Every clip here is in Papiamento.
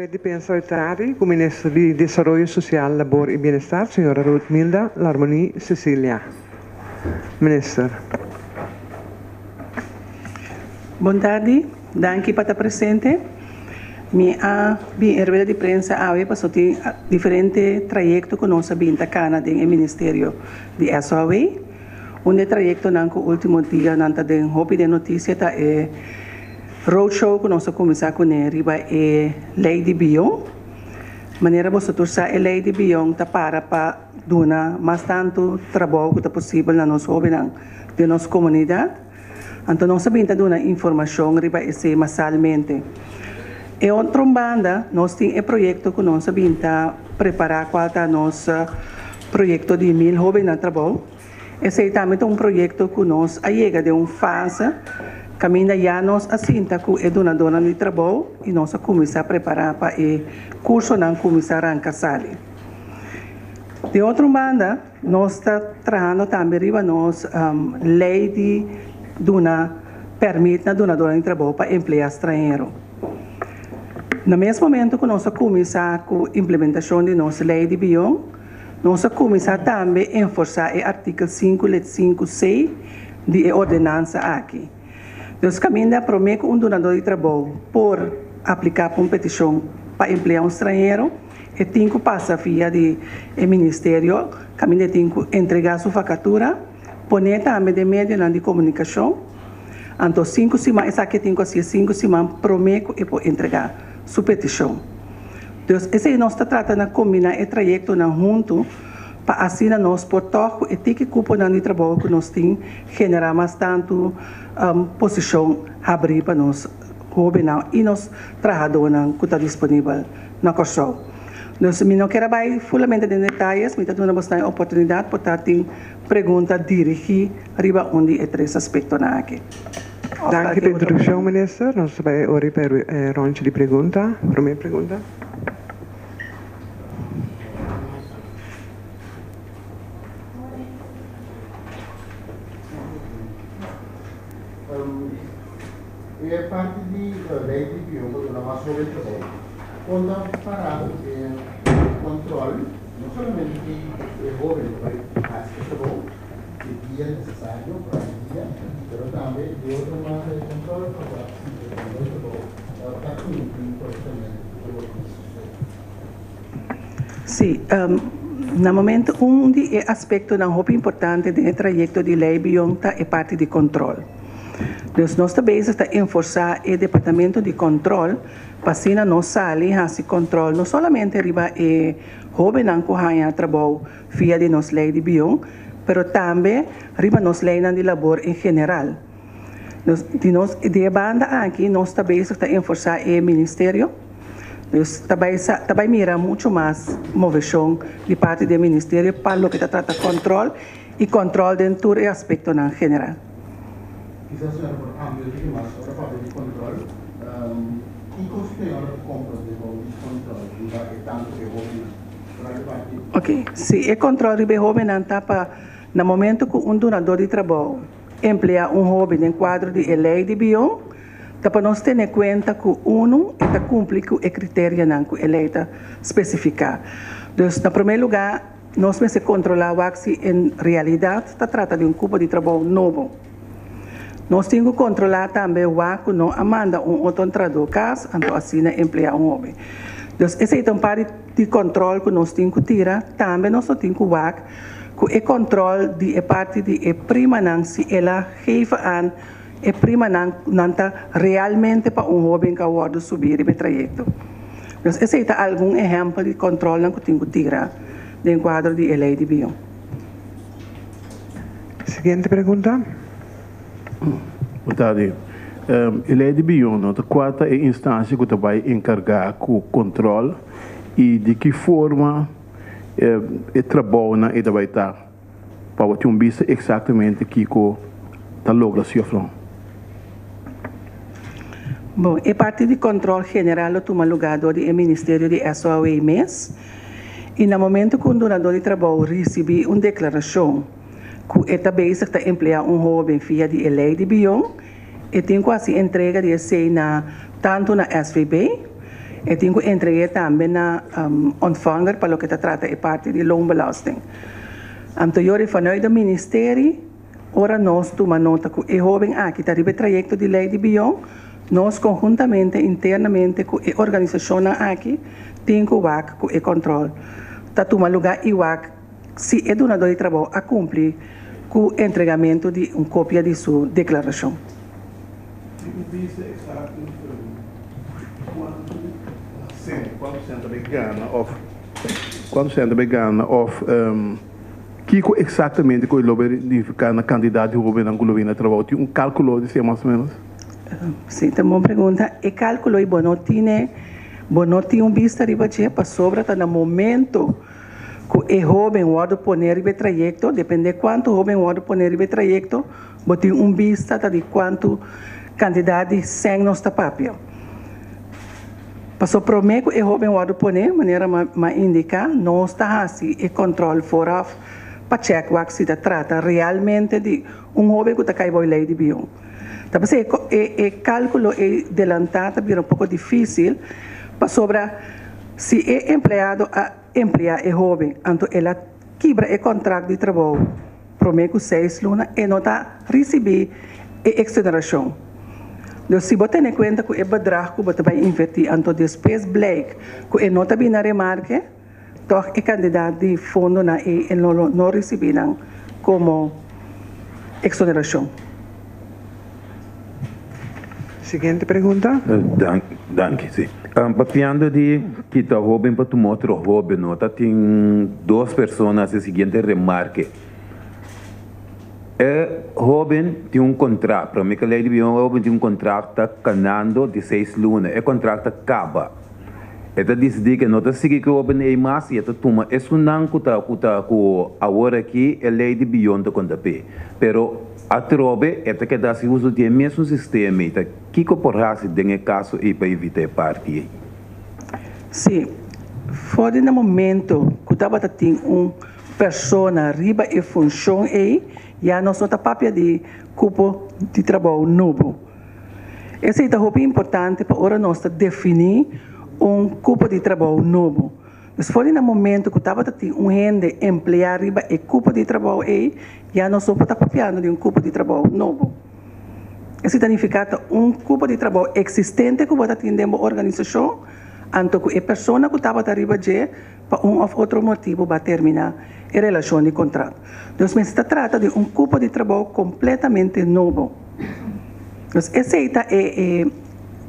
Rueda di prensa hoy tardi ku Minister di Desaroyo Sosial, Labor i Bienestar, señora Ruthmilda Larmonie-Cecilia. Minister. Bon tardi, danki pa ta presente. Mi a bin e rueda di prensa awe paso tin diferente trayekto ku nos a bin ta kana den e ministerio di SOAW. Un di e trayektonan ku ultimo dianan ta den hopi den notisia ta e roadshow ku nos a kuminsá kuné riba e lei di bion. Manera boso tur sa e lei di bion ta para pa duna mas tantu trabou ku ta posibel na nos hóbennan den nos komunidat. Anto nos a bin ta duna informashon riba esei masalmente. E otro banda nos tin e proyekto ku nos a bin ta prepará kual ta nos proyekto di mil hóbennan trabou. Esei tambe ta un proyekto ku nos a yega den un fase kaminda ya nos a sinta ku e dunadónan di trabou i nos a kuminsá prepará pa e kursonan kuminsá ranka sali. Di otro banda, nos ta trahando tambe riba nos lei di duna pèrmit na dunadónan di trabou pa empleá stranhero. Na mes momento ku nos a kuminsá ku implementashon di nos lei di bion, Nos a kuminsá tambe enforsá e artikel sinku let sinku c di e ordenansa aki. Dus kaminda promé ku un dunadó di trabou por apliká pa un petishon pa empleá un stranhero, e tin ku pasa via di e ministerio kaminda e tin ku entregá su vakatura, pon'é tambe den medionan di komunikashon. Anto sinku siman esaki e tin ku hasié sinku siman promé ku e por entregá su petishon. Dus esei nos ta trata na kombiná e trayektonan huntu pa asina nos por tòg ku e tiki kuponan di trabou ku nos tin generá mas tantu posishon habrí pa nos hóbennan i nos trahadónan ku ta disponibel na Kòrsou. Dus mi no kier a bai fulamente den detayes, mi ta duna bosnan e oportunidat por ta tin pregunta dirigí riba un di e tres aspektonan aki. Danki pa introdukshon minister. Nos ta bai ori pa e rondje di pregunta. Prome pregunta. E parti di lei di bion ta duna mas hoben trabou. Kon ta para ku e kontrol no solamente di e hoben ku bai hasi e trabou, e guia necesario pa e guia, pero tambe di otro banda e control pa wak si e trabou trabou ta cumpli correctamente cu loke mester sucede. Sí, na momento un di e aspectonan hopi importante den e trayecto di Ley Bion ta e parti di control. Dus nos ta bezig ta enforsa e departamento di control pa asina nos sali haci control no solamente riba e hobennan cu haña trabou via di nos ley di bion, pero tambe riba nos leynan di labor en general. Nos di nos di e banda aki nos ta bezig ta enforsa e ministerio, dus ta bay sa ta bay mira mucho mas moveshon di parti di e ministerio pa loke ta trata control y control den tur e aspectonan general. Kisas señora por amplia un tiki mas ora papia di control, kiko señora ta comprende bou di control riba e tanto e hobennan? Ok, si e control riba e hobennan ta pa na momento cu un dunador di trabou emplea un hoben den cuadro di e ley di bion, ta pa nos tene cuenta cu uno e ta cumpli cu e criterianan cu e ley ta specifica. Dus na prome lugar nos mester controla wak si en realidad ta trata di un cupo di trabou nobo. Nos tin cu controla tambe wak cu no a manda un otro entrador cas anto asina emplea un hoben. Dus esey ta un par di control cu nos tin cu tira. Tambe nos lo tin cu wak cu e control di e parti di e primanan si el a geven aan e primanan cu nan ta realmente pa un hoben cu a wordo subi riba e trayecto. Dus esey ta algun ehempel di controlnan cu tin cu tira den cuadro di e ley di bion. Siguiente pregunta. Bo ta di, E lei di bion no ta kua ta e instansia ku ta bai enkargá ku kontrol i di ki forma e trabounan ei ta bai ta pa bo tin un bista eksaktamente kiko ta logra si òf no? Bon, e parti di kontrol general lo tuma lugá dor di e Ministerio di SOAW mes i na momento ku un dunadó di trabou risibí un deklarashon ku e ta bezig ta empleá un hóben via di e lei di bion, e tin ku hasi entrega di esei na tantu na SVB. E tin ku entreg'é tambe na ontvanger pa loke ta trata e parti di loonbelasting. Anto yori vanuit de ministerie ora nos tuma nota ku e hóben aki ta riba e trayekto di Lei di Bion, nos konhuntamente internamente ku e organisashonnan aki tin ku wak ku e kòntròl ta tuma lugá i wak si e dunadó di trabou a kumpli ku entregamentu di un kopia di su deklarashon. Tin bista eksakto kuantu sènt, kuantu sènt ta bai gana òf kuantu sènt ta bai gana òf kiko eksaktamente ku e lo bai nifiká na kantidat di hóbennan ku lo bini na trabou? Tin un kálkulo di esei mas o ménos? Sí, ta un bon pregunta. E kálkulo ei bo no tine, bo no tin un bista riba dje pasobra ta na momento ku e hóben wòrdu pone riba e trayekto, depende kuantu hóben wòrdu pone riba e trayekto, bo tin un bista ta di kuantu kantidat di sèn nos ta papia. Pasobra promé ku e hóben wòrdu pone, manera mi a indiká, nos ta hasi e kòntròl vooraf pa chèk wak si ta trata realmente di un hóben ku ta kai bou e lei di bion. Ta p'esei e kálkulo ei delantá ta bira un poko difísil, pasobra si e empleado a empleá e hóben, anto el a kibra e kòntrakt di trabou promé ku seis luna, e no ta risibí e eksonerashon. Dus si bo tene kuenta ku e bedrag ku bo ta bai invertí, anto despues blijk ku e no ta bini na remarke, tòg e kandidat di fondonan ei e no lo no risibí nan komo eksonerashon. Siguiente pregunta. Danki, si. Papiando di kita hoben pa tuma otro hoben, no ta tin dos persona hasi e siguiente remarke. E hoben tin un kontrakt, prome ke lei di bion e hoben tin un kontrakt ta kanando di seis luna, e kontrakt ta kaba. E ta disidí ku e no ta sigui ku e hoben ei mas i e ta tuma esunnan ku ta ku ta ku awor aki e lei di bion ta konta p'e. Pero atrobe e ta keda hasi uso di e mesun sistema ei. Ta kiko por hasi den e kaso ei pa evita e parti ei? Sí, for di na momento ku tabata tin un persona riba e funshon ei, ya nos no ta papia di kupo di trabou nobo. Esei ta hopi importante pa ora nos ta definí un kupo di trabou nobo. Dus for di na momento ku tabata tin un hende empleá riba e kupo di trabou ei, ya nos no por ta papiando di un kupo di trabou nobo. Esei ta nifiká ta un kupo di trabou eksistente ku bo ta tin den bo organisashon, anto ku e persona ku tabata riba dje pa un òf otro motibu bo a terminá e relashon di kontrato. Dus mester ta trata di un kupo di trabou kompletamente nobo. Dus esei ta e e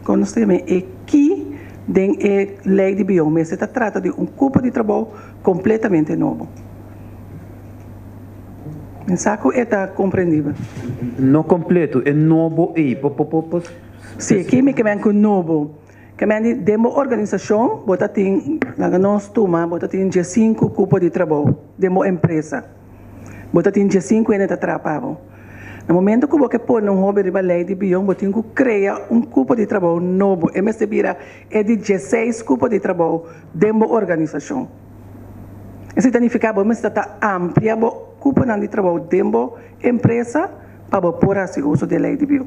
kon nos ta yama e ki den e lei di bion. Mester ta trata di un kupo di trabou kompletamente nobo. Mi sa ku e ta komprendibel. No kompleto, e nobo ei por por por. Si, ki mi ke men ku nobo? Ke men di den bo organisashon bo ta tin, laga nos tuma, bo ta tin diesinku kupo di trabou den bo empresa. Bo ta tin diesinku hende ta traha pa bo. Na momento ku bo ke pone un hoben riba lei di bion bo tin ku krea un kupo di trabou nobo. E mester bira e di dieseis kupo di trabou den bo organisashon. Esei ta nifiká bo mester ta amplia bo kuponan di trabou den bo empresa pa bo por hasi uso di e lei di bion.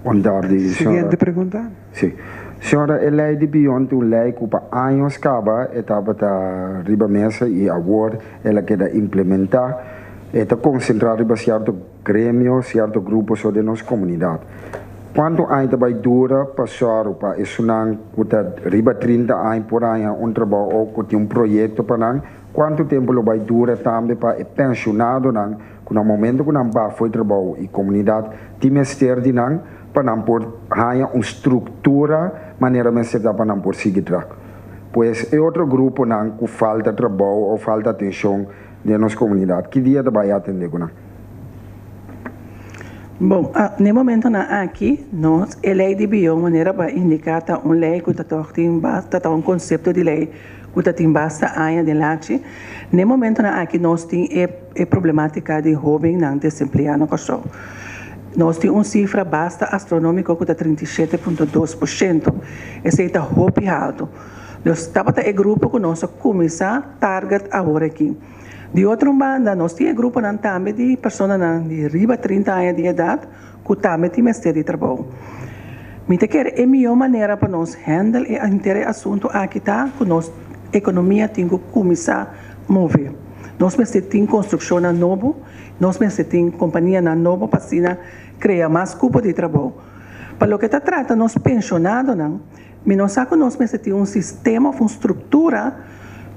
Bon tardi, señora. Siguiente pregunta. Sí. Señora, e lei di bion ta un lei ku pa años kaba e tabata riba mesa i awor el a keda implementá. E ta konsentrá riba sierto gremio, sierto grupo so den nos komunidat. Kuantu aña ta bai dura pa sòru pa esunnan ku ta riba trinta aña por haña un trabou o ku tin un proyekto pa nan? Kuantu tempu lo bai dura tambe pa e penshonadonan ku na momento ku nan ba fo'i trabou i komunidat tin mester di nan pa nan por haña un struktura manera mester ta pa nan por sigui traha? Pues e otro gruponan ku falta trabou o falta atenshon den nos komunidat, ki dia ta bai atende ku nan? Bon, na e momentonan aki nos e lei di bion manera bo a indiká ta un lei ku ta tòg tin basta ta un konsepto di lei ku ta tin basta aña den lachi. Na e momentonan aki nos tin e e problematika di hóbennan desempleá na Kòrsou. Nos tin un sifra basta astronómiko ku ta 37.2%. Esei ta hopi haltu. Nos tabata e grupo ku nos a kuminsá target awor aki. Di otro banda, nos tin e gruponan tambe di personanan di riba 30 aña di edat ku tambe tin mester di trabou. Mi ta kere e mihó manera pa nos handle e henter e asuntu aki ta ku nos ekonomia tin ku kuminsá move. Nos mester tin konstrukshonnan nobo, nos mester tin kompanianan nobo pa asina krea mas kupo di trabou. Pa loke ta trata nos penshonadonan, mi no sa ku nos mester tin un sistema òf un struktura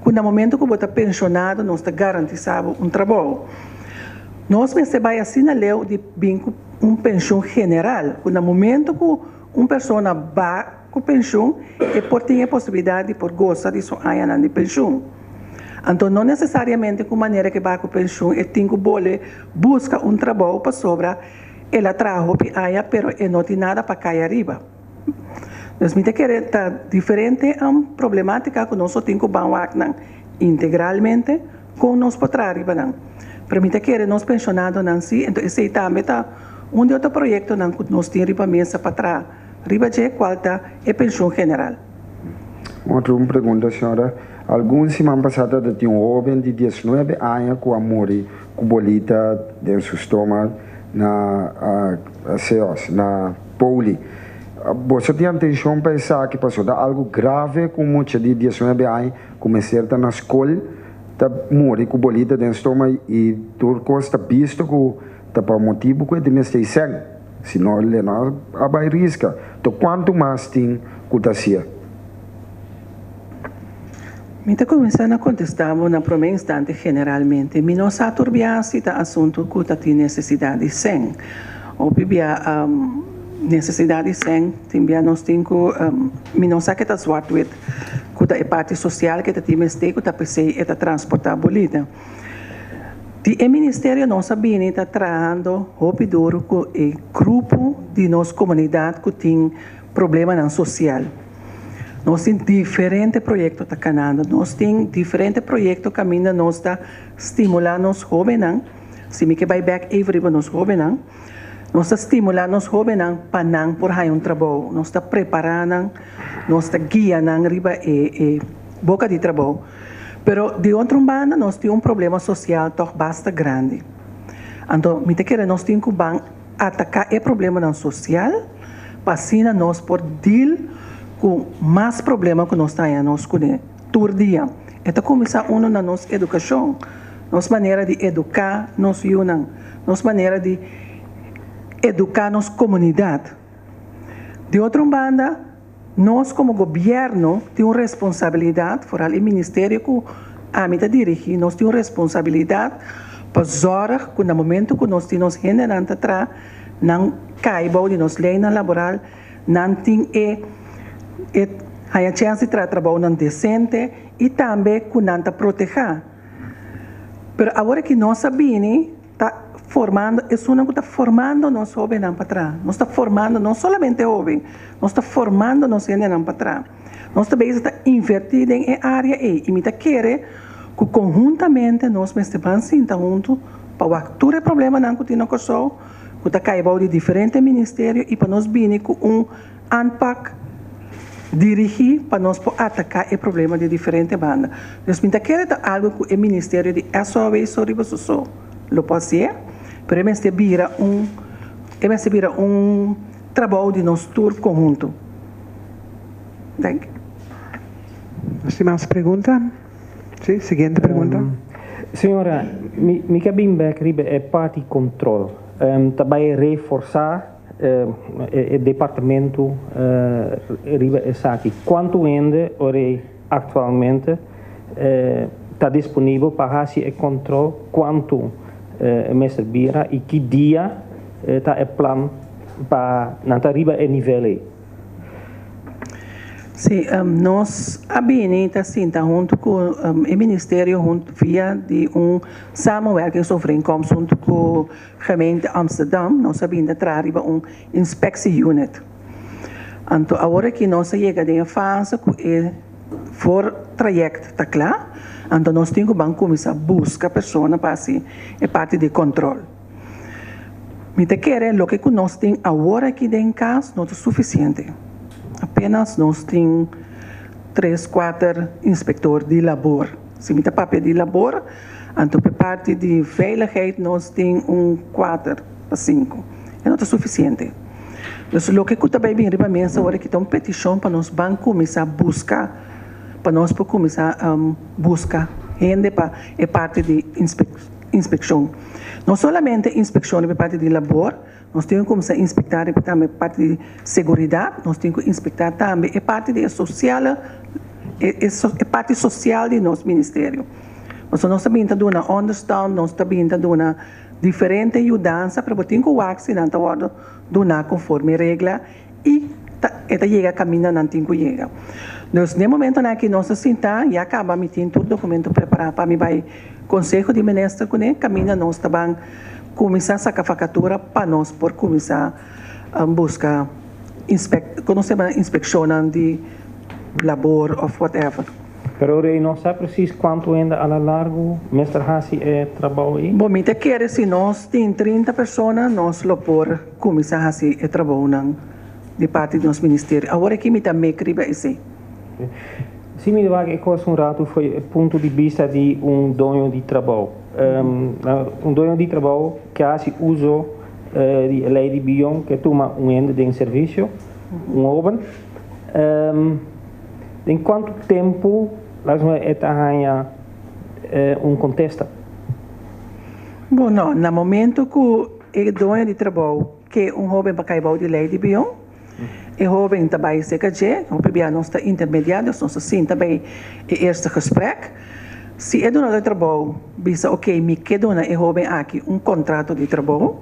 ku na momento ku bo ta penshonado nos ta garantisá bo un trabou. Nos mester bai asina leu di bin ku un penshun general, ku na momento ku un persona ba ku penshun e por tin e posibilidat di por gosa di su añanan di penshun. Anto no nesesariamente ku manera ku e ba ku penshun e tin ku bole buska un trabou pasobra el a traha hopi aña pero e no tin nada pa kai ariba. Dus mi ta kere ta diferente problematica ku nos lo tin ku ban wak nan integralmente kon nos por traha riba nan. Pero mi ta kere nos penshonadonan si, enton esei tambe ta un di otro proyektonan ku nos tin riba mesa pa traha riba dje kual ta e penshun general. Otro un pregunta señora, algun siman pasá ta tin un hoben di diesnuebe aña ku a muri ku bolita den su stoma na Seos, na Poli. Boso tin atenshon pa esaki pasobra ta algu grave ku un mucha di diesnuebe aña ku mester ta na skol ta muri ku bolita den stoma i tur kos ta bisto ku ta pa motibu ku e tin mester sèn, si no le no a bai riska. To kuantu mas tin ku ta hasié? Mi ta kuminsá na kontestá bo na promé instante generalmente. Mi no sa tur bia si ta asuntu ku ta tin nesesidat di sèn. Hopi bia nesesidat di sèn tin bia nos tin ku mi no sa ke ta zwart-wit ku ta e parti sosial ke ta tin mester ku ta p'esei e ta transportá bolita. Di e ministerio nos a bini ta trahando hopi duru ku e grupo di nos komunidat ku tin problemanan sosial. Nos tin diferente proyekto ta kanando. Nos tin diferente proyekto kaminda nos ta stimulá nos hóbennan. Si mi ke bai bèk even riba nos hóbennan, nos ta stimulá nos hóbennan pa nan por haña un trabou. Nos ta prepará nan, nos ta guia nan riba e e boka di trabou. Pero di otro un banda nos tin un problema sosial tòg basta grandi. Anto mi ta kere nos tin ku ban Ataká e problemanan sosial pa asina nos por deal ku mas problema ku nos ta haña nos kuné tur dia. E ta kuminsá unu na nos edukashon, nos manera di eduká nos yunan, nos manera di eduká nos komunidat. Di otro un banda, nos komo gobièrnu tin un responsabilidat, foral e ministerio ku ami ta dirigí, nos tin un responsabilidat pa zòrg ku na momentu ku nos tin nos hendenan ta traha, nan kai bou di nos leinan laboral, nan tin e e haña chèns di traha trabounan desente i tambe ku nan ta protehá. Pero awor aki nos a bini. Ta formando esunnan ku ta formando nos hóbennan pa traha. Nos ta formando no solamente hóben, nos ta formando nos hendenan pa traha. Nos ta bezig ta invertí den e área ei i mi ta kere ku konhuntamente nos mester ban sinta huntu pa wak tur e problemanan ku tin na Kòrsou, ku ta kai bou di diferente ministerio i pa nos bini ku un aanpak dirigí pa nos por ataká e problema di diferente banda. Dus mi ta kere ta algu ku e ministerio di SOAW so riba su so lo por hasié, pero e mester bira un e mester bira un trabou di nos tur konhunto. Danki. Nos tin mas pregunta? Si, siguiente pregunta. Señora, mi mi ke bin bek riba e parti control. Ta bai reforsa e departamento riba esaki. Kuantu hende ora aktualmente ta disponibel pa hasi e kontrol? Kuantu mester bira i ki dia ta e plan pa nan ta riba e nivel ei? Sí, nos a bini ta sinta huntu ku e ministerio huntu via di un samenwerkingsovereenkomst huntu ku Gemeente Amsterdam, nos a bini ta traha riba un inspectie-unit. Anto awor aki nos a yega den e fase ku e voortraject ta kla, anto nos tin ku ban kuminsá buska persona pa hasi e parti di kòntròl. Mi ta kere loke ku nos tin awor aki den kas no ta sufisiente. Apenas nos tin tres, kuater inspektor di labor. Si mi ta papia di labor. Anto pa e parti di veiligheid nos tin un kuater pa sinku. E no ta sufisiente. Dus loke ku ta bai bin riba mesa ora ki ta un petishon pa nos ban kuminsá buska, pa nos por kuminsá buska hende pa e parti di inspekshon. No solamente inspekshon riba e parti di labor, nos tin ku kuminsá inspektá riba tambe e parti di seguridat, nos tin ku inspektá tambe e parti di e sosiale, e parti sosial di nos ministerio. Pasobra nos ta bin ta duna ònderstand, nos ta bin ta duna diferente yudansa, pero bo tin ku wak si nan ta wòrdu duná konforme regla i ta e ta yega kaminda nan tin ku yega. Dus den momentonan aki nos ta sinta, ya kaba mi tin tur dokumento prepará pa mi bai Konseho di Minister kuné, kaminda nos ta ban kuminsá saka vakatura pa nos por kuminsá buska inspek kono se yama inspekshonnan di labor òf whatever. Pero Rey no sa precies cuanto hende a la largo mester haci e trabou ei? Bo, mi ta kere si nos tin 30 persona nos lo por cuminsa haci e trabounan di parti di nos ministerio. Awor aki mi ta mek riba esey. Si mi wak e cos un rato foi e punto di bista di un doño di trabou. Un doño di trabou ke haci uso di e ley di bion ke tuma un hende den servicio, un hoben. Den kuantu tempu lasma e ta haña un kontesta? Bon, no, na momento ku e doño di trabou ke un hóben pa kai bou di lei di bion, e hóben ta bai serka dje, hopi bia nos ta intermediá, dus nos ta sinta bei e eerste gesprek. Si e duna di trabou bisa oke mi ke duna e hóben aki un kontrato di trabou,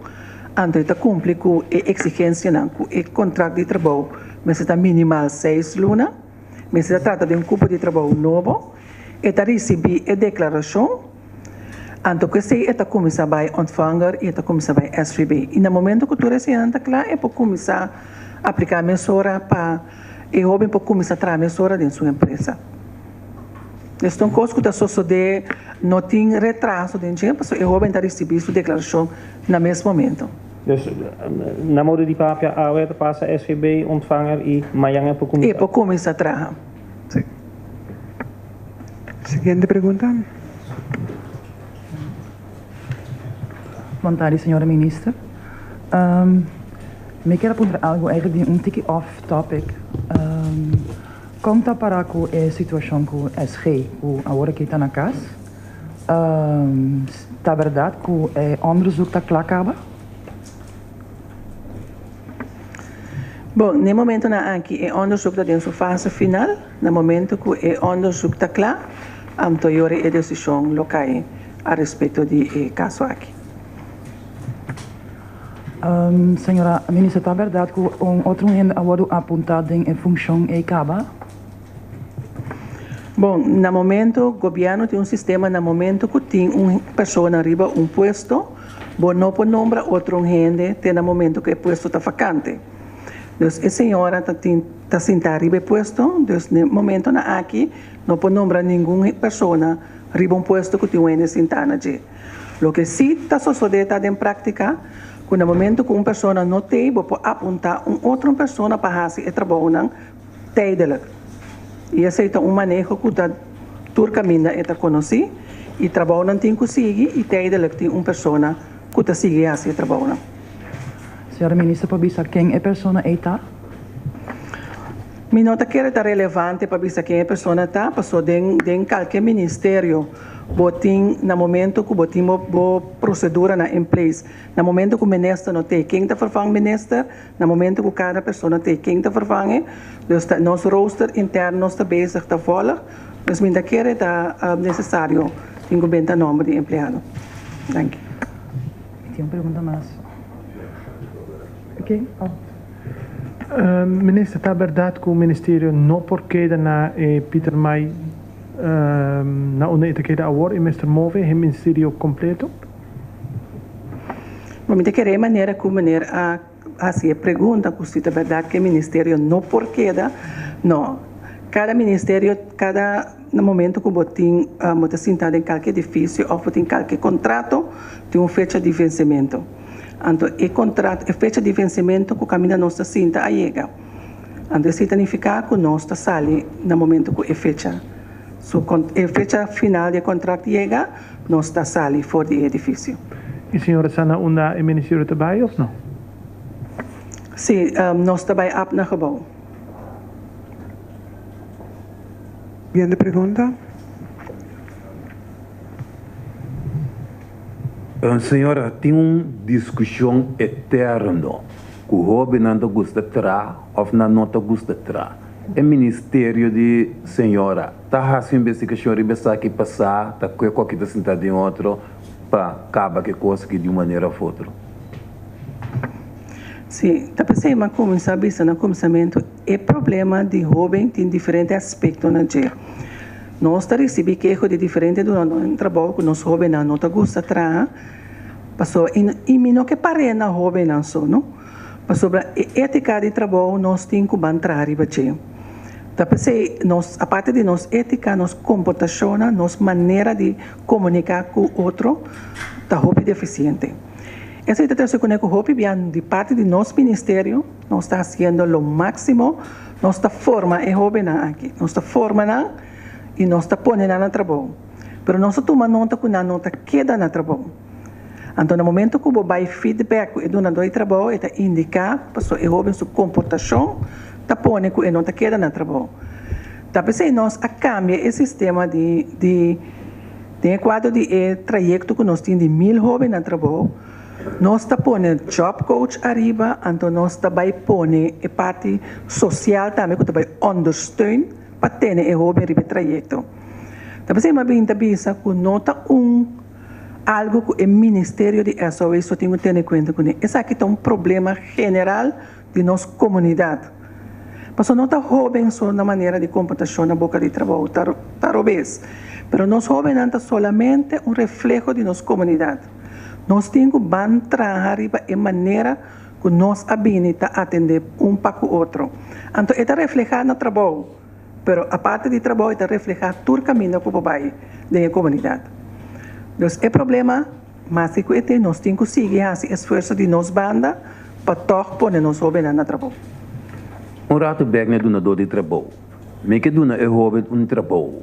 anto e ta kumpli ku e eksigensianan ku e kontrakt di trabou mester ta minimal seis luna, mester ta trata di un kupo di trabou nobo, e ta risibí e deklarashon, anto ku esei e ta kuminsá bai Ontvanger i e ta kuminsá bai SVB. I na momento ku tur eseinan ta kla e por kuminsá apliká mesora pa e hóben por kuminsá traha mesora den su empresa. Es ta un kos ku ta sosodé, no tin retraso den dje, pasobra e hóben ta risibí su deklarashon na mes momento. Dus, na modo di papia, awe ta pasa SVB, Ontvanger i mañan e por kuminsá. E por kuminsá traha, si. Siguiente pregunta. Bon tardi, señora minister. Mi kier a puntra algo eigenlijk di un tiki off topic. Kon ta para ku e situashon ku SG ku awor aki ta na kas? Ta bèrdat ku e onderzoek ta kla kaba? Bon, n'e momentonan aki e onderzoek ta den su fase final. Na momento ku e onderzoek ta kla, anto yori e desishon lo kai a respekto di e kaso aki. Señora Minister, ta berdad cu un otro hende a wordo apunta den e funcion ey caba? Bon, na momento, gobierno tin un sistema na momento cu tin un persona riba un puesto, bo no por nombra otro hende te na momento cu e puesto ta vacante. Dus e señora ta tin ta sinta riba e puesto, dus na e momentonan aki no por nombra ningun persona riba un puesto cu tin un hende sinta na dje. Loke sí ta sosodé ta den práktika ku na momentu ku un persona no t'ei bo por apuntá un otro persona pa hasi e trabounan tijdelijk. I esei ta un maneho ku ta tur kaminda e ta konosí i trabounan tin ku sigui i tijdelijk tin un persona ku ta sigui hasi e trabounan. Señora Minister por bisa ken e persona ei ta? Mi no ta kere ta relevante pa bisa ken e persona ta paso den den kalke ministerio Bo tin na momento ku bo tin bo bo proseduranan in place, na momento ku minister no t'ei ken ta vervang minister, na momento ku kada persona t'ei ken ta vervang e, dus ta nos rooster interno nos ta bezig ta volg, dus mi ta kere ta nesesario tin ku benta nomber di empleado. Danki. Mi tin un pregunta mas. Oké. Oh. Minister, ta bèrdat ku ministerio no por keda na e Pietermaai Na unda e ta keda awor e mester move e ministerio kompleto? Bo mi ta kere e manera ku meneer a hasi e pregunta ku si ta bèrdat ku e ministerio no por keda. No. Kada ministerio, kada na momento ku bo tin bo ta sinta den kalke edifisio òf bo tin kalke kontrato tin un fecha di vensementu. Anto e kontrato e fecha di vensementu ku kaminda nos ta sinta a yega. Anto esei ta nifiká ku nos ta sali na momentu ku e fecha su e fecha final di kontrakt yega, nos ta sali for di edifisio. E señora sa na unda e ministerio ta bai òf no? Si, nos ta bai Abnagebouw. Siguiente pregunta. Señora, tin un diskushon eterno ku hóbennan ta gusta tra òf nan no ta gusta tra. E ministerio di señora ta hasi un investigashon riba esaki pa sa ta kue ku aki ta sinta den otro pa kaba ku e kos aki di un manera òf otro? Si, ta p'esei mi a kuminsá bisa na kuminsamentu e problema di hóben tin diferente aspekto na dje. Nos ta risibí keho di diferente dunadónan di trabou ku nos hóbennan no ta gusta traha pasobra i mi no ke par'é na hóbennan so no pasobra e étika di trabou nos tin ku ban traha riba dje. Ta p'esei nos aparte di nos étika nos komportashonnan nos manera di komuniká ku otro ta hopi defisiente. Esei ta trese kuné ku hopi biaha di parti di nos ministerio nos ta hasiendo lo máksimo, nos ta forma e hóbennan aki, nos ta forma nan i nos ta pone nan na trabou. Pero nos ta tuma nota ku nan no ta keda na trabou. Anto na momento ku bo bai feedback ku e dunadó di trabou e ta indiká pasobra e hóben su komportashon ta pone ku e no ta keda na trabou. Ta p'esei nos a kambia e sistema di di. Den e kuadro di e trayekto ku nos tin di 1000 hóben na trabou, nos ta pone job coach ariba, anto nos ta bai pone e parti sosial tambe ku ta bai ondersteun pa tene e hóben riba e trayekto. Ta p'esei mi a bin ta bisa ku no ta un algu ku e ministerio di SOW so tin ku tene kuenta kuné. Esaki ta un problema general di nos komunidat. Pasobra no ta hóben so na manera di komportashon na boka di trabou ta ta robes, pero nos hóbennan ta solamente un refleho di nos komunidat. Nos tin ku ban traha riba e manera ku nos a bini ta atendé un pa ku otro. Anto e ta reflehá na trabou, pero aparte di trabou e ta reflehá tur kaminda ku bo bai den e komunidat. Dus e problema. Maske ku e te, nos tin ku sigui hasi esfuerso di nos banda pa tòg pone nos hóbennan na trabou. Un ratu bèk na e dunadó di trabou. Mi ke duna e hóben un trabou.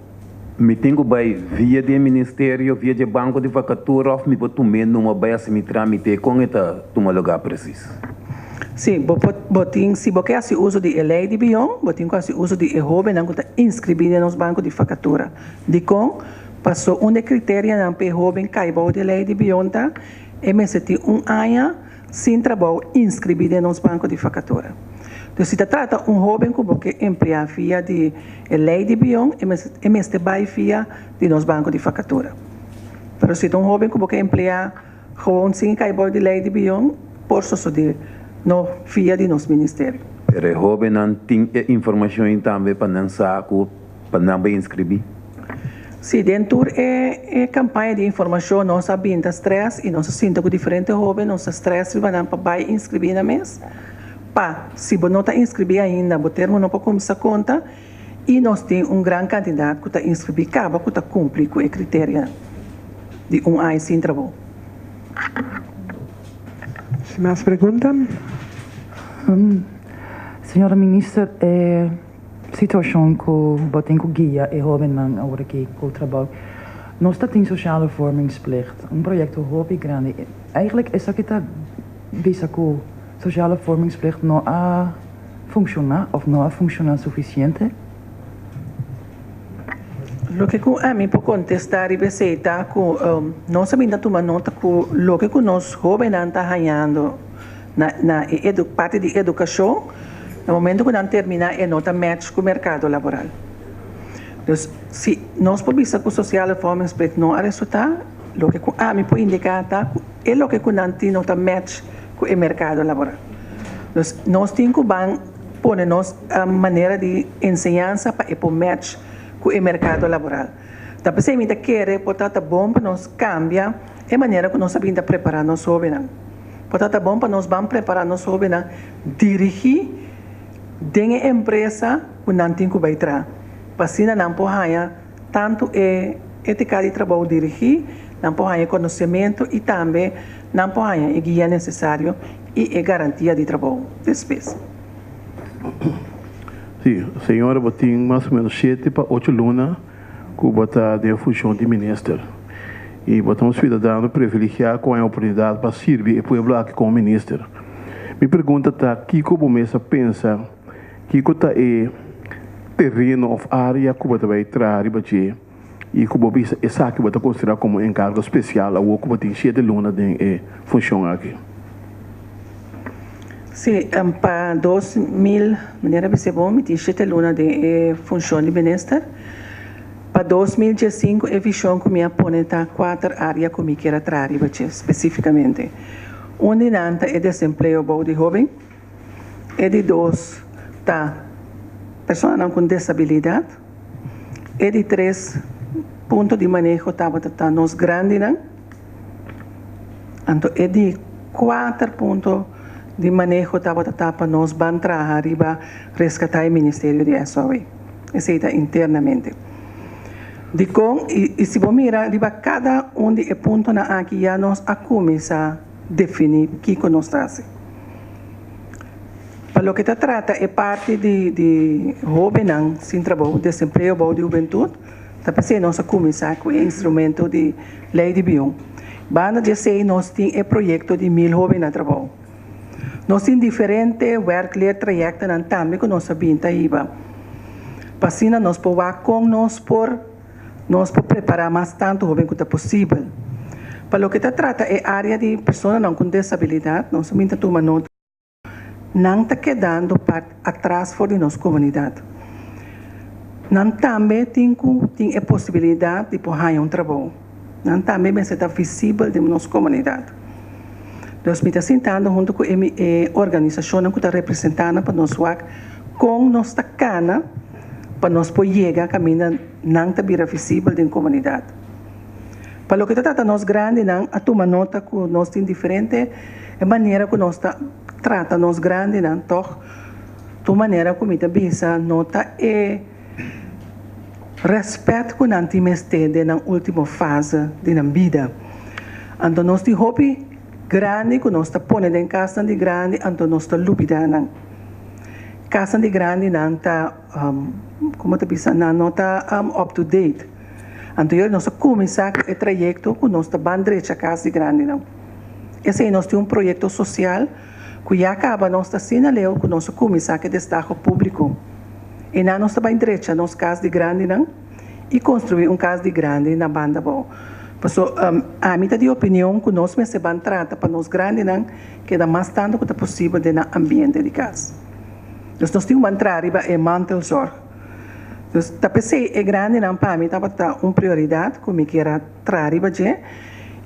Mi tin ku bai via di e ministerio, via dje banko di vakatura òf mi por tum'é numa bai hasi mi trámite? Kon e ta tuma lugá presis? Sí, bo por, bo tin, si bo ke hasi uso di e lei di bion, bo tin ku hasi uso di e hóbennan ku ta inskribí den nos banko di vakatura. Dikon? Paso un di e kriterianan pa e hóben kai bou di e lei di bion ta e mester tin un aña sin trabou inskribí den nos banko di vakatura. Dus si ta trata un hóben ku bo ke empleá via di e lei di bion e mester e mester bai via di nos banko di vakatura. Pero si ta un hóben ku bo ke empleá gewoon sin kai bou di lei di bion por sosodé no via di nos ministerio. Pero e hóbennan tin e informashon ei tambe pa nan sa ku pa nan bai inskribí? Sí, den tur e e kampaña di informashon nos a bin ta strès i nos a sinta ku diferente hóben, nos a strès riba nan pa bai inskribí nan mes. Pa si bo no ta inskribí ainda bo termo no por kuminsá konta i nos tin un gran kantidat ku ta inskribí kaba ku ta kumpli ku e kriterianan di un aña sin trabou. Sin mas pregunta. Señora Minister, e Situashon ku bo tin ku guia e hóbennan awor aki ku trabou. Nos ta tin Sociale Vormingsplicht, un proyekto hopi grandi. Eigenlijk esaki ta bisa ku Sociale Vormingsplicht no a funshoná òf no a funshoná sufisiente? Loke ku ami por kontestá riba esei ta ku nos a bin ta tuma nota ku loke ku nos hóbennan ta hañando na na e edu parti di edukashon na momento ku nan terminá e no ta match ku merkado laboral. Dus si nos por bisa ku Sociale Vormingsplicht no a resultá, loke ku ami por indiká ta ku e loke ku nan tin no ta match ku e merkado laboral. Dus nos tin ku ban pone nos manera di enseñansa pa e por match ku e merkado laboral. Ta p'esei mi ta kere por ta ta bon pa nos kambia e manera ku nos a bin ta prepará nos hóbennan. Por ta ta bon pa nos ban prepará nos hóbennan dirigí den e empresa ku nan tin ku bai traha, pa asina nan por haña tantu e étika di trabou dirigí, nan por haña e konosementu i tambe nan por haña e guia nesesario i e garantia di trabou despues. Sí, señora, bo tin mas o ménos shete pa ocho luna. ku bo ta den funshon di minister i bo ta un siudadano privilegiá ku a haña oportunidat pa sirbi e pueblo aki komo minister. Mi pregunta ta kiko bo mes a pensa kiko ta e tereno òf área ku bo ta bai traha riba dje i ku bo bisa esaki bo ta konsiderá komo enkargo spesial awor ku bo tin shete luna den e funshon aki? Sí, pa 2000, manera bisa bon, mi tin shete luna den e funshon di minister. Pa 2015 e vishon ku mi a pone ta kuater área ku mi kier a traha riba dje spesífikamente. Un di nan ta e desempleo bou di hóben, e di dos ta personanan ku desabilidat, e di tres punto di maneho tabata ta nos grandinan. Anto e di kuater punto di maneho tabata ta pa nos ban traha riba reskatá e ministerio di SOW. Esei ta internamente. Dikon? I si bo mira riba kada un di e puntonan aki ya nos a kuminsá definí kiko nos ta hasi. Pa loke ta trata e parti di di hóbennan sin trabou, desempleo bou di hubentut, Ta p'esei nos a kuminsá ku e instrumento di Lei di Bion. Banda di esei nos tin e proyekto di Mil Hóben na Trabou. Nos tin diferente werkleertrayektonan tambe ku nos a bin ta hiba pa asina nos por wak kon nos por nos por prepará mas tantu hóben ku ta posibel. Pa loke ta trata e área di personanan ku desabilidat nos a bin ta tuma nota. Nan ta kedando part atras for di nos komunidat. Nan tambe tin ku tin e posibilidat di por haña un trabou. Nan tambe mester ta visibel den nos komunidat. Dus mi ta sintando huntu ku e e organisashonnan ku ta representá nan pa nos wak kon nos ta kana pa nos por yega kaminda nan ta bira visibel den komunidat. Pa loke ta trata nos grandinan a tuma nota ku nos tin diferente e manera ku nos ta trata nos grandinan tòg tur manera ku mi ta bisa no ta e rèspèt ku nan tin mester den nan último fase di nan bida. Anto nos tin hopi grandi ku nos ta pone den kasnan di grandi anto nos ta lubidá nan. Kasnan di grandinan ta komo ta bisa nan no ta up to date. Anto yo nos a kuminsá ku e trayekto ku nos ta ban drecha kas di grandinan. Esei nos tin un proyekto sosial ku ya kaba nos ta asina leu ku nos a kuminsá ku e destaho públiko. Einan nos ta bai drecha nos kas di grandinan i konstruí un kas di grandi na banda abou. Paso ami ta di opinion ku nos mester ban trata pa nos grandinan keda mas tantu ku ta posibel den nan ambiente di kas. Dus nos tin ku ban traha riba e mantelzorg. Dus ta p'esei e grandinan pa mi tabata un prioridat ku mi kier a traha riba dje.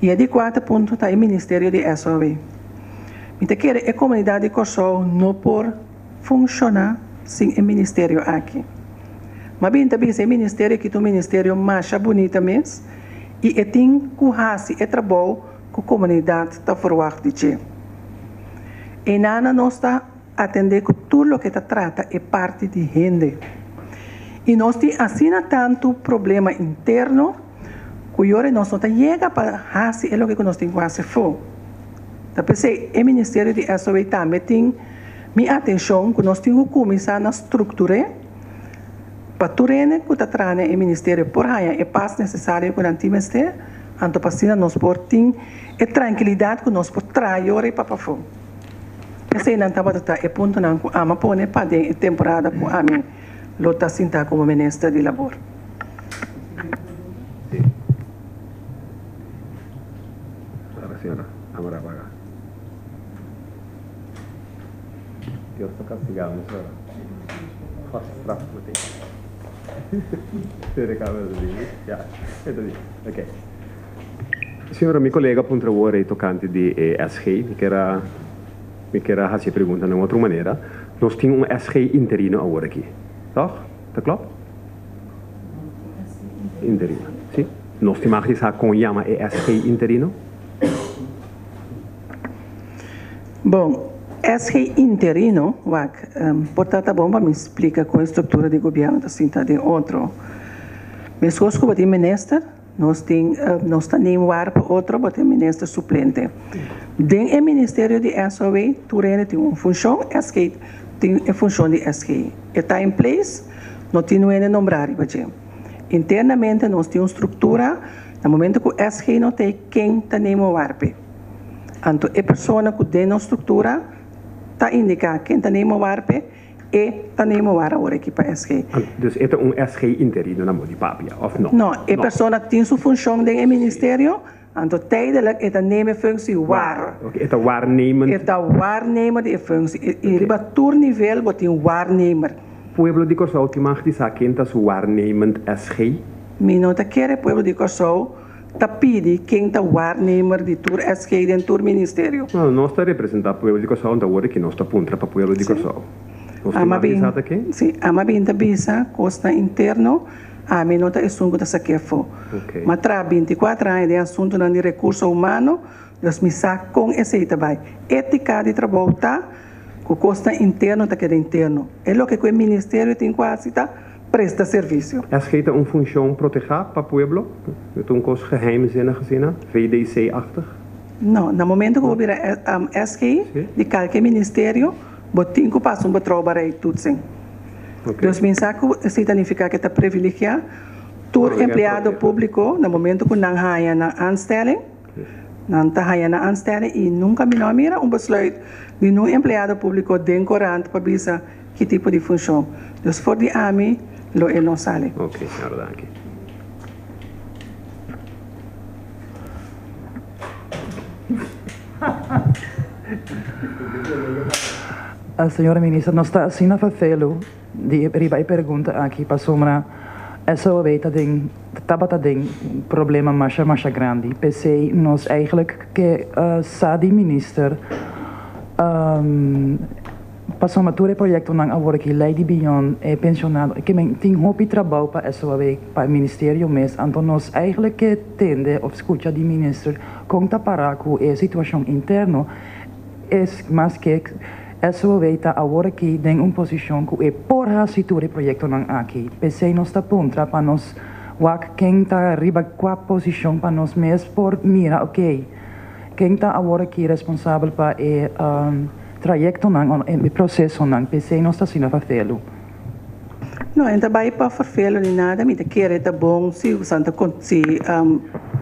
I e di kuater punto ta e ministerio di SOW. Mi ta kere e komunidat di Kòrsou no por funshoná sin e ministerio aki. M'a bin ta bisa e ministerio aki ta un ministerio masha bunita mes i e tin ku hasi e trabou ku komunidat ta ferwagt di dje. Einana nos ta. Atendé ku tur loke ta trata e parti di hende. I nos tin asina tantu problema interno ku yora nos no ta yega pa hasi e loke ku nos tin ku hasi afó. Ta p'esei e ministerio di SOW tambe tin mi atenshon ku nos tin ku kuminsá na struktur'é pa tur hende ku ta traha den e ministerio por haña e pas nesesario ku nan tin mester, anto pa asina nos por tin e trankilidat ku nos por traha yora i pa pafó. Eseinan tabata ta e puntonan ku ami a pone pa den e temporada ku ami lo ta sintá komo minister di labor. Señora, mi colega puntra awor ei tocante di e SG. Mi kier a mi kier a haci e pregunta na un otro manera. Nos tin un SG interino awor aki, toch? Ta klopt? Interino, si. Nos tin mag di sa con yama e SG interino? Bon, SG interino, wak, por ta ta bon pa mi splica con e structura di gobierno ta sinta den otro. Mescos cu bo tin minister, Nos tin, nos ta neem waar pa otro, bo ta e minister suplente. Den e ministerio di SOW tur hende tin un funshon, SG tin e funshon di SG. E ta in place, no tin un hende nombrá riba dje. Internamente nos tin un struktura, na momento ku SG no t'ei ken ta neem un warpe. Anto e persona ku den nos struktura ta indiká ken ta neem un warpe, e ta neem un war awor aki pa SG. Dus e ta un SG interino na mo di papia, òf no? No, e persona tin su funshon den e ministerio, anto tijdelijk e ta neem e functie waar. Oké, e ta waarnemend. E ta waarnemer di e functie. I riba tur nivel bo tin waarnemer. Pueblo di Kòrsou tin mag di sa ken ta su waarnemend SG? Mi no ta kere pueblo di Kòrsou ta pidi ken ta waarnemer di tur SG den tur ministerio. No, nos ta representá pueblo di Kòrsou, anto awor aki nos ta puntra pa pueblo di Kòrsou. Nos tin mag di sa ta ken? Sí, ama bin ta bisa kosnan interno, ami no ta esun ku ta sak'é afó. Mi a traha bintikuater aña den asuntunan di rekurso humano, dus mi sa kon esei ta bai. Étika di trabou ta ku kosnan interno ta keda interno. E loke ku e ministerio tin ku hasi ta presta servisio. SG ta un funshon protehá pa pueblo? E ta un kos geheimzinnig asina, VDC-achtig? No, na momento ku bo bira SG di kalke ministerio, bo tin ku pasa un betrouwbaarheidtoetsing. Dus mi sa ku esei ta nifiká ku e ta privilegiá tur empleado públiko na momento ku nan haña nan aanstelling, Nan ta haña nan aanstelling i nunka mi no a mira un besluit di nun empleado públiko den korant pa bisa ki tipo di funshon. Dus for di ami lo e no sali. Ok, señora, danki. Señora Minister, nos ta asina vervelu di riba e pregunta aki pasobra SOAB ta den tabata den problema masha masha grandi. P'esei nos eigenlijk ke sa di Minister pasobra tur e proyectonan awor aki ley di biyon e pensionado ke men tin hopi trabou pa SOAB pa e ministerio mes anto nos eigenlijk ke tende of scucha di Minister con ta para cu e situacion interno es mas ke SOAB ta awor aki den un posicion cu e por haci tur e proyectonan aki. P'esey nos ta puntra pa nos wak ken ta riba cua posicion pa nos mes por mira ok ken ta awor aki responsabel pa e trayectonan o e procesonan. P'esey nos ta asina vervelu. No, e no ta bay pa vervelu ni nada. Mi ta kere ta bon si Santa si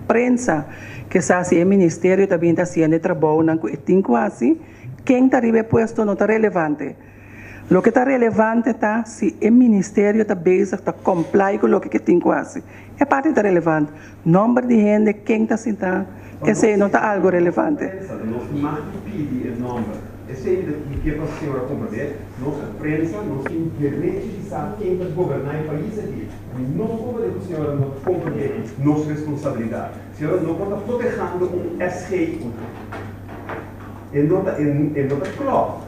prensa ke sa si e ministerio ta bin ta haciendo e trabounan cu e tin cu haci. Ken ta riba e puesto no ta relevante. Loke ta relevante ta si e ministerio ta bezig ta comply cu loke ke tin cu haci. E parti ta relevante. Nomber di hende, ken ta sinta, esey no ta algo relevante. Prensa, nos mag di pidi e nomber. Esey mi ke pa señora comprende. Nos prensa, nos tin derecho di sa ken ta goberna e pais aki. Mi no comprende cu señora no ta comprende nos responsabilidad. Señora no por ta protehando un SG. E no ta e no ta klòp,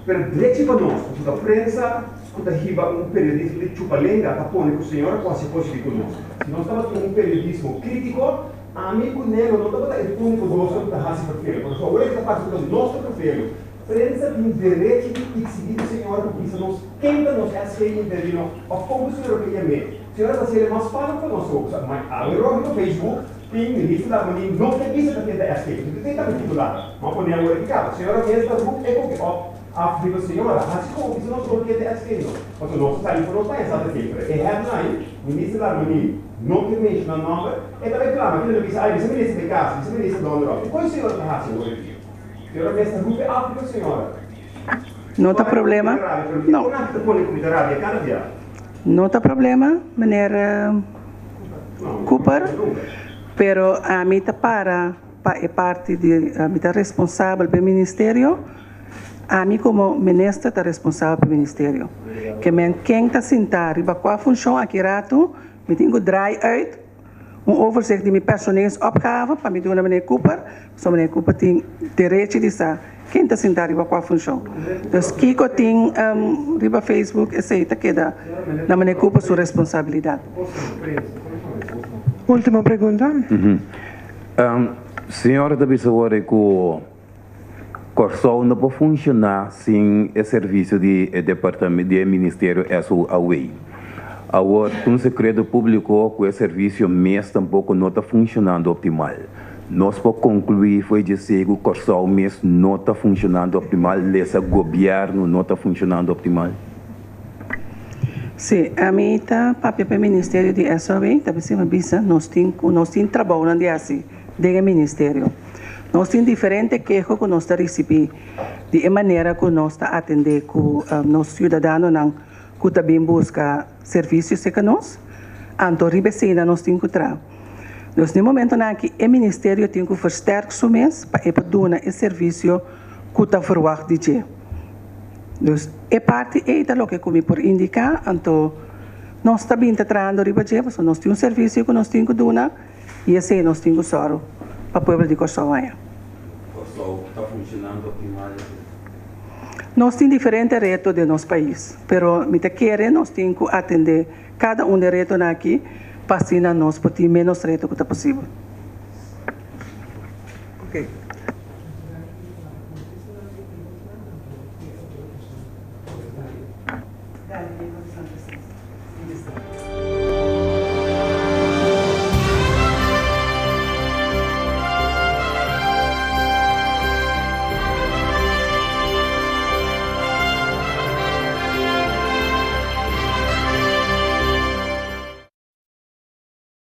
pero drechi pa nos, pasobra ta prensa ku ta hiba un periodismo di chupa lenga ta pone ku señora ku hasi kos di ku nos. Si nos tabatin un periodismo krítiko, ami ku Nelo no tabata e úniko dosnan ku ta hasi perfelo, pero awor e ta parse ku ta nos ta perfelo. Prensa tin derechi di eksigí di señora ku bisa nos ken ta nos SG interino òf kon ku señora ke yam'é. Señora ta hasiel e mas fásil pa nos so. Ma awe rohi pa Facebook. Tin minister ta mandi no ke bisa ta keda SK pasobra tin tambe titular. Bo a pone awor aki kaba. Señora mes ta roep e koke op af riba señora. Haci como bisa nos no keda SK no. Pasobra nos ta sali for nos paña sa ta kei. Pero e headline minister ta mandi no ke menciona nomber e ta bay clama kende lo bisa ay bisa minister bay casa bisa minister donder op. Kiko e señora ta haci awor aki? Señora mes ta roep e af riba señora. No ta problema. No. No ta problema, meneer Cooper, pero ami ta para pa e parti di, mi ta responsabel pa e ministerio, ami como minister ta responsabel pa e ministerio. Ke men ken ta sinta riba kua funshon aki ratu, mi tin ku draai uit un overzicht di mi personeelsopgave pa mi duna meneer Cooper, pasobra meneer Cooper tin derechi di sa ken ta sinta riba kua funshon. Dus kiko tin riba Facebook esei ta keda na meneer Cooper su responsabilidat. Ultimo pregunta. Señora ta bisa worde ku Kòrsou no por funshoná sin e servisio di e departamento di e ministerio SOAW. Awor, ta un sekreto públiko ku e servisio mes tampoko no ta funshonando optimal. Nos por konkluí fo'i djesei ku Kòrsou mes no ta funshonando optimal, lesa gobièrnu no ta funshonando optimal? Si, ami ta papia pa e ministerio di SOB, ta bisa mi bisa nos tin ku nos tin trabounan di hasi den e ministerio. Nos tin diferente keho ku nos ta risibí di e manera ku nos ta atendé ku nos siudadanonan ku ta bin buska servisio serka nos, anto riba esei nos tin ku traha. Dus den momentonan aki e ministerio tin ku versterk su mes pa e por duna e servisio ku ta verwagt di dje. Dus e parti ei ta loke ku mi por indiká, anto nos ta bin ta trahando riba dje pasobra nos tin un servisio ku nos tin ku duna i esei nos tin ku sòru pa pueblo di Kòrsou haña. Kòrsou ta funshonando optimal esei? Nos tin diferente reto den nos pais, pero mi ta kere nos tin ku atendé kada un di e retonan aki pa asina nos por tin ménos reto ku ta posibel.